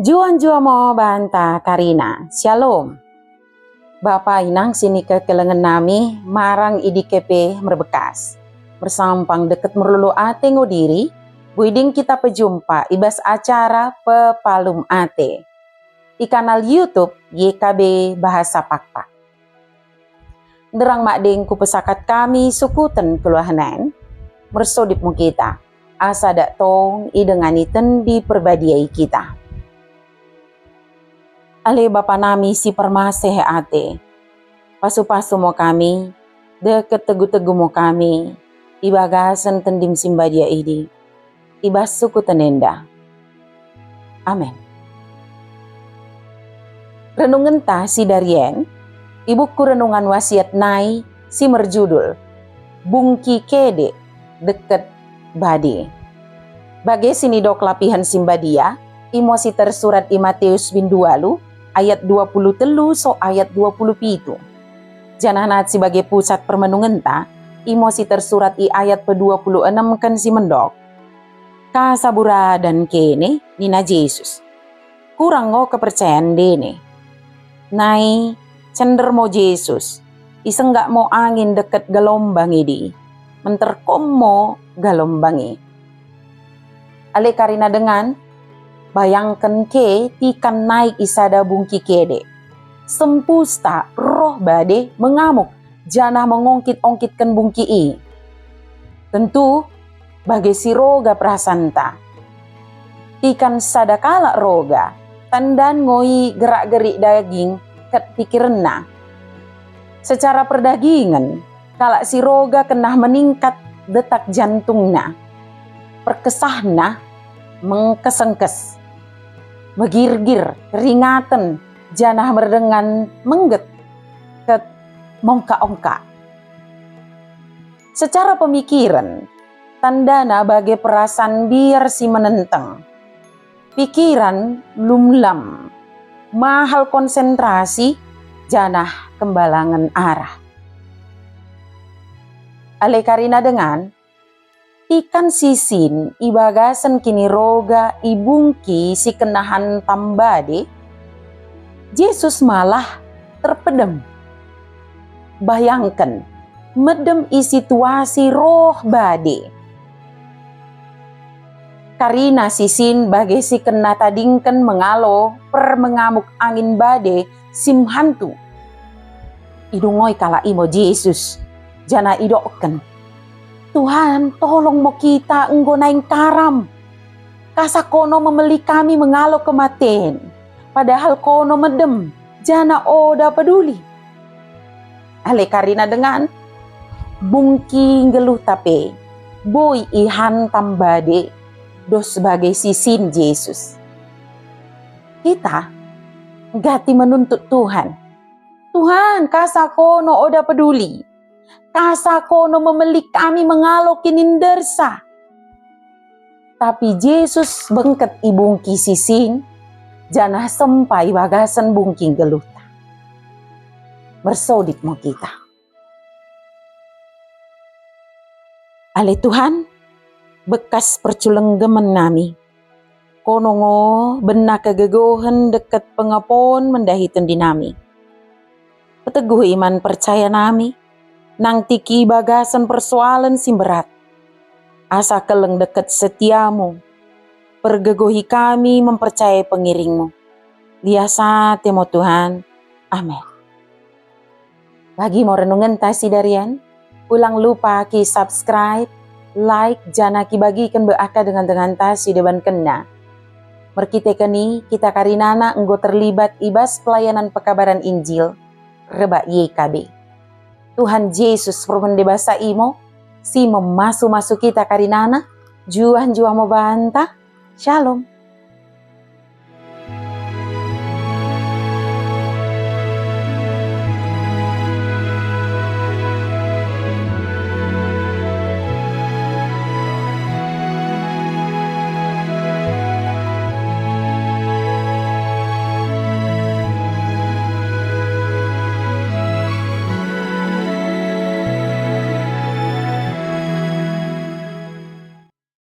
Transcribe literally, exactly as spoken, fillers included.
Njuah-njuah mo banta karina. Syalom. Bapa inang si nikekelengen nami marang i D K P Merbekas. Mersampang deket merlolo ate ngo diri, buiding kita pejumpa i bas acara Pepalum Ate i kanal YouTube Y K B Bahasa Pakpak. Nderang madeng kupesakat kami sukuten keluahen en, mersodip mo kita, asa dak tong idengani Tendi Perbadia i kita. Ale Bapa nami si permaseh ate, pasu-pasu mo kami, deket tegu-tegu mo kami, i bagasen Tendim si mbadia idi, i bas sukuten enda. Amen. Renungenta si darien i buku Renungan Wasiat nai si merjudul Bungki Kede Deket Bade. Bage si nidok lapihen si mbadia, imo si tersurat i Matius bindu walu ayat dua puluh telu so ayat dua puluh pitu. Janah nat si bage pusat permenungenta, imo si tersurat i ayat pedua puluh enem ken si mendok. Ka saburadan kene, nina Jesus. Kurang ngo kepercayan ndene. Nai, cender mo Jesus, isenggak mo angin deket galombang idi, menterkom mo galombang i. Ale karina dengan, bayangken ke tikan naik i sada bungki kede. Sempusta roh bade mengamuk janah mengongkit-ongkitken bungki i. Tentu, bage si roga perasanta. Tikan sada kalak roga, tandan ngoi gerak-gerik daging ket pikirenna. Secara perdagingen, kalak si roga kenah meningkat detak jantungna. Perkesahna mengkesengkes, megirgir, keringaten, janah merdengan mengget ket mongkak-ongkak. Secara pemikiren, tandana bage perasan mbiar si menenteng. Pikiran lumlam, mahal konsentrasi, janah kembalangen arah. Ale karina dengan, tikan sisin i bagasen kiniroga i bungki si kenahan tambade, Jesus malah terpedem. Bayangken, medem i situasi roh bade. Karina sisin bage si kena tadingken mengalo permengamuk angin bade si mhantu. Idungoi kalak imo Jesus, janah idokken, "Tuhan, tolong mo kita enggo naing karam. Kasa kono memeli kami mengalo kematen, padahal kono medem, janah oda peduli." Ale karina dengan, bungki nggeluhta pe, boi ihantam bade, dos bage sisin Jesus. Kita nggati menuntut Tuhan. "Tuhan, kasa kono oda peduli. Kasa kono memeli kami mengalo kinindersa." Tapi Jesus bengket i bungki sisin, janah sempa i bagasen bungki nggeluhta. Mersodip mo kita. Ale Tuhan, bekas perculenggemen nami. Kono ngo bena kegegohen deket pengepon mendahi tendi nami. Peteguh iman percaya nami, nangtiki bagasen persoalen si mberat. Asa keleng deket setiamu, pergegohi kami mempercayai pengiringmu. Lias ate mo Tuhan. Amen. Bagi mo renungenta si darian, ulang lupa ki subscribe, like, janah ki bagiken be aka dengan-denganta si debankenna. Merkiteken i, kita karinana enggo terlibat i bas pelayanan pekabaran Injil rebak Y K B. Tuhan Jesus permende basa imo, si memasu-masu kita karinana, juah-juah mo banta. Shalom.